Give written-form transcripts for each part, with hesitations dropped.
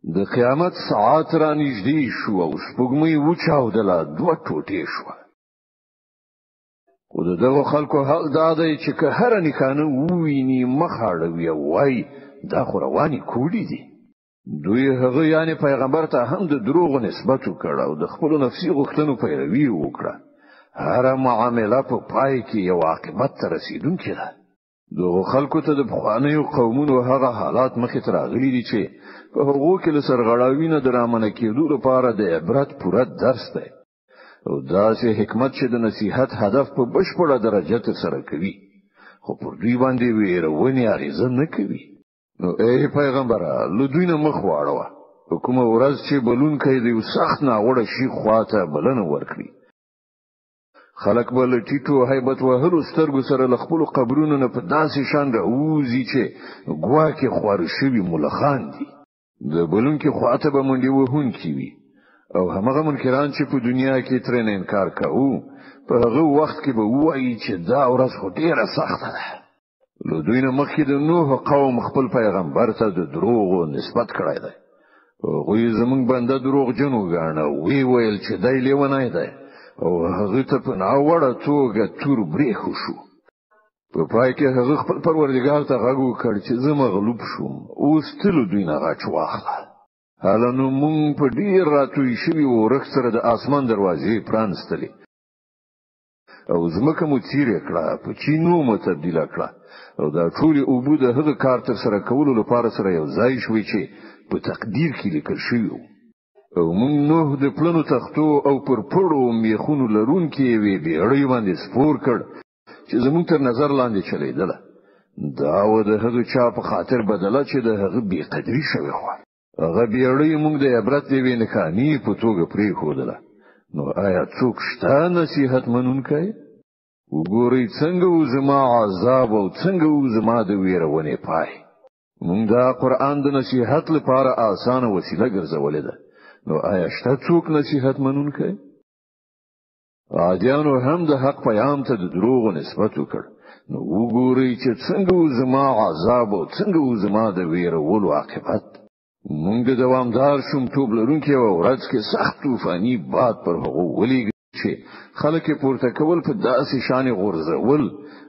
د قیامت ساعت را نږدې شو او سپوږمۍ وچاودله، دوه ټوټې شوه. خو د دغو خلکو حال دا دی چې که هره نښانه وویني مخ اړوي او وایي دا خو روانې کوډې دي. دوی هغه یعنی پیغمبر ته هم د دروغو نسبت وکړ او د خپلو نفسي غوښتنو پیروي وکړه. هره معامله په پای کې یو عاقبت ته رسیدونکې ده. دغو خلکو ته د پخوانیو قومونو هغه حالات مخې ته راغلي دي چې په هغو کې له سرغړاوي نه د رامنع کېدو لپاره د عبرت پوره درس دی او داسې حکمت چې د نصیحت هدف په بشپړه درجه ترسره کوي، خو پر دوی باندې ویرونې اغېزه نه کوي. نو ای پیغمبره، له دوی نه مخ واړوه. په کومه ورځ چې بلونکی د یو سخت ناوړه شي خواته بلنه ورکړي، خلک به له ټیټو هیبت وهلو سترګو سره له خپلو قبرونو نه په داسې شان راووځي چې ګواکې خواره شوي ملخان دي. د بلونکي خواته به منډې وهونکي وي او همغه منکران چې په دنیا کې ترېنه انکار کوو په هغه وخت کې به ووایي چې دا ورځ خو ډېره سخته ده. له دوی نه مخکې د نوح قوم خپل پیغمبر ته د دروغو نسبت کړی دی. هغوی زموږ بنده دروغجن وګاڼه، ویې ویل چې دی لیونی دی او هغه ته په ناوړه توګه تور برېښو شو. په پای کې هغه خپل پروردګار ته غږ وکړ چې زه مغلوب شوم، اوس ته له دوی نه غچ واخله. هله نو موږ په ډېر راتوی شوي اورښت سره د آسمان دروازې پرانستلې او ځمکه مو څیرې کړه، په چینو مو تبدیله کړه او دا ټولې اوبه د هغه کار ترسره کولو لپاره سره یو ځای شوې چې په تقدیر کې لیکل شوي وو. او موږ نوح د پلنو تختو او پر پړو میخونو لرونکې یوې بیړۍ باندې سپور کړ چې زموږ تر نظر لاندې چلیدله. دا و د هغه چا په خاطر بدله چې د هغه بې قدري شوې وه. هغه بیړۍ موږ د عبرت یوې نښانې په توګه پرېښودله. نو آیا څوک شته نصیحت منونکی؟ وګورئ څنګه و زما عذاب او څنګه و زما د ویرونې پای. موږ دا قرآن د نصیحت لپاره آسانه وسیله ګرځولې ده. نو آیا شته څوک نصیحت منونکی؟ عادیانو هم د حق پیام ته د دروغو نسبت وکړ. نو وګورئ چې څنګه و زما عذاب او څنګه و زما د ویرولو عاقبت. موږ د دوامدار شومتوب لرونکي یوه ورځ کې سخت طوفاني باد پر هغو ولیږه چې خلک یې پورته کول په داسې شان یې غورځول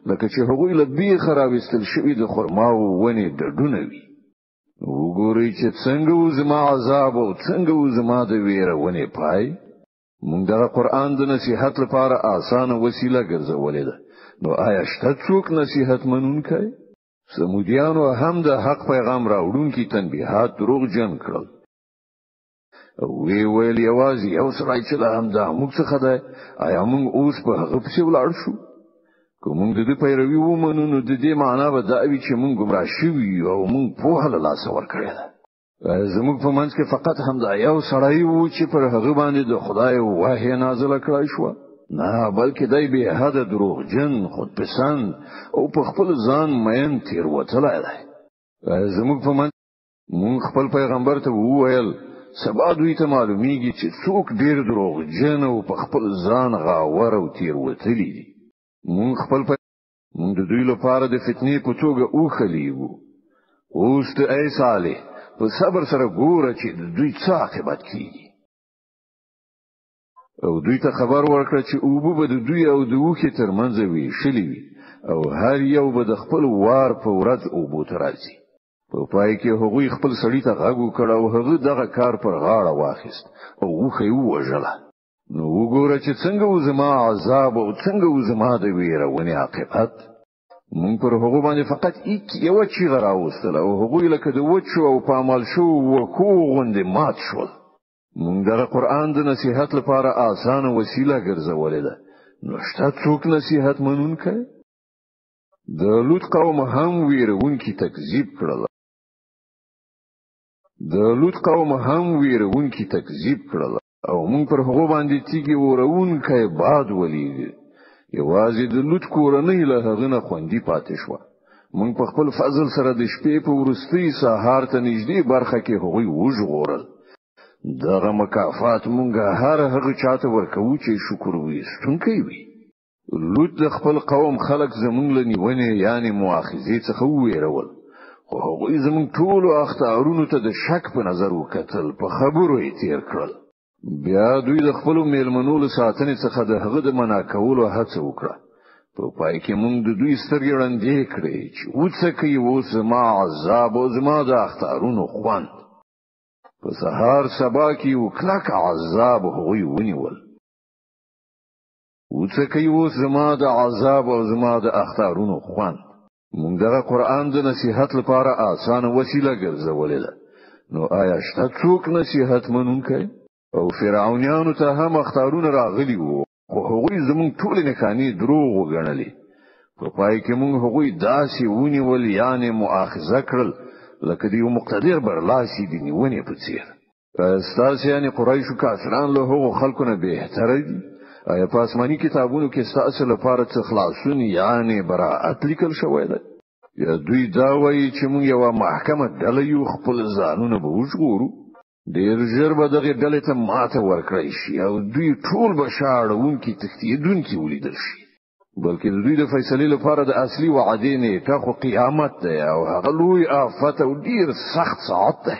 لکه چې هغوی له بیخه راویستل شوي د خرماوو ونې ډډونه وي. وګورئ چې څنګه و زما عذاب او څنګه و زما د ویرونې پای. موږ دغه قرآن د نصیحت لپاره آسانه وسیله ګرځولې ده. نو آیا شته څوک نصیحت منونکی؟ سمودیانو هم د حق پیغام راوړونکي تنبیهات دروغجن کړل. وی ویل یوازې یو سړی چې له همدا موږ څخه دی، آیا موږ اوس په هغه پسې ولاړ شو؟ که موږ د ده پیروي ومنو نو د دې معنا به دا وي چې موږ ګمراه شوي یو او موږ پوهه له لاسه ورکړې ده. زموږ په منځ کې فقط همدا یو سړی و چې پر هغه باندې د خدای وحی نازله کړای شوه؟ نه، بلکې دی بې حده دروغجن، خودپسند او په خپل ځان مین تېروتلی دی. زموږ په منځ موږ خپل پیغمبر ته وویل سبا دوی ته معلومیږي چې څوک ډیر دروغجن او په خپل ځان غاور او تېروتلي دي. موږ خپل موږ د دوی لپاره د فتنې په توګه اوښه لیږو. اوس ته ای صالح په صبر سره ګوره چې د دوی څه عاقبت کیږي. او دوی ته خبر ورکړه چې اوبه به د دوی او د اوښې ترمنځ ویشلې وي او هر یو به د خپل وار په ورځ اوبو ته راځي. په پای کې هغوی خپل سړي ته غږ وکړ او هغه دغه کار پر غاړه واخیست او اوښه یې ووژله. نو وګوره چې څنګه و زما عذاب او څنګه و زما د ویرونې عاقبت. مونږ پر هغو باندې فقط یوه چیغه راوستله او هغوی لکه د وچو او پامال شوو وښو غوندې مات شول. مونږ دغه قرآن د نصیحت لپاره آسانه وسیله ګرځولې ده. نو شته څوک نصیحت منونکی؟ د لوط قوم هم ویرونکي تکذیب کړل. د لوط قوم هم ویرونکي تکذیب کړل او مونږ پر هغو باندې تیږې ورونکی باد ولیږه. یوازې د لوط کورنۍ له هغه نه خوندي پاتې شوه. مونږ په خپل فضل سره د شپې په وروستۍ سهار ته نږدې برخه کې هغوی وژغورل. دغه مکافات مونږ هر هغه چاته ورکوو چې شکر ویستونکی وي. لوط د خپل قوم خلک زمونږ له نیونې یعنې مؤاخذې څخه وویرول، خو هغوی زموږ ټولو اخطارونو ته د شک په نظر وکتل، په خبرو یې تیر کړل. بیا دوی د خپلو میلمنو له ساتنې څخه د هغه د منع کولو هڅه وکړه. په پای کې موږ د دوی سترګې ړندې کړې چې وڅکي اوس زما عذاب او زما د اخطارونو خوند. په سهار سبا کې یو کلک عذاب هغوی ونیول. وڅکي اوس زما د عذاب او زما د اخطارونو خوند. موږ دغه قرآن د نصیحت لپاره اسانه وسیله ګرځولې ده، نو آیا شته څوک نصیحت منونکی؟ او فرعونیانو ته هم اخطارونه راغلي وو، خو هغوی زموږ ټولې نښانې دروغ وګڼلې. په پای کې موږ هغوی داسې ونیول، یعنې مؤاخذه کړل، لکه د یو مقتدر برلاسي د نیونې په څیر. ستاسو یعنې قریشو کافران له هغو خلکو نه بهتره دي؟ آیا په آسماني کتابونو کې ستاسو لپاره څه خلاصون یعنې براءت لیکل شوی دی؟ یا دوی دا وایي چې موږ یوه محکمه ډله یو، خپل ځانونه به وژغورو؟ ډیر ژر به دغې ډلې ته ماته ورکړی شي او دوی ټول به شاړوونکي تښتېدونکي ولیدل شي. بلکې د دوی د فیصلې لپاره د اصلي وعدې نیټه خو قیامت دی او هغه لوی آفت او ډیر سخت ساعت دی.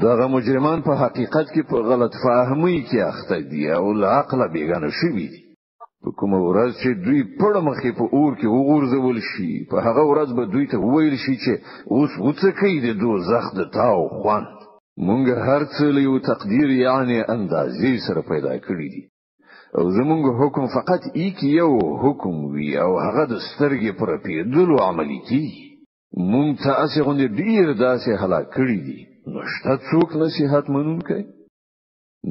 دغه مجرمان په حقیقت کې په غلط فهمۍ کې اخته دي او له عقله بیګانه شوي دي. په کومه ورځ چې دوی پړ مخې په اور کې وغورځول شي، په هغه ورځ به دوی ته وویل شي چې اوس وڅکئ د دوزخ د تاو خوند. مونږ هر څه له یو تقدیر یعنې اندازې سره پیدا کړي دي او زمونږ حکم فقط ایک یو حکم وي او هغه د سترګې پر رپېدلو عملي کېږي. مونږ تاسې غوندې ډېر داسې هلاک کړي دي، نو شته څوک نصیحت منونکی؟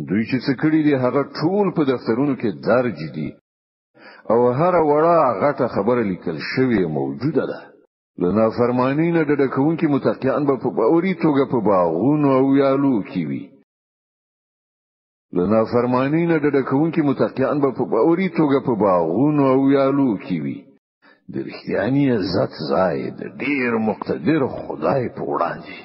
دوی چې څه کړي دي هغه ټول په دفترونو کې درج دي او هره وړه غټه خبره لیکل شوې موجوده ده. له نافرمانۍ نه ډډه کوونکي متقیان به په باوري توګه په باغونو او ویالو کې وي. له نافرمانۍ نه ډډه کوونکي متقیان به په باوري توګه په باغونو او ویالو کې وي. د رښتیاني عزت ځای د ډیر مقتدر خدای په وړاندې.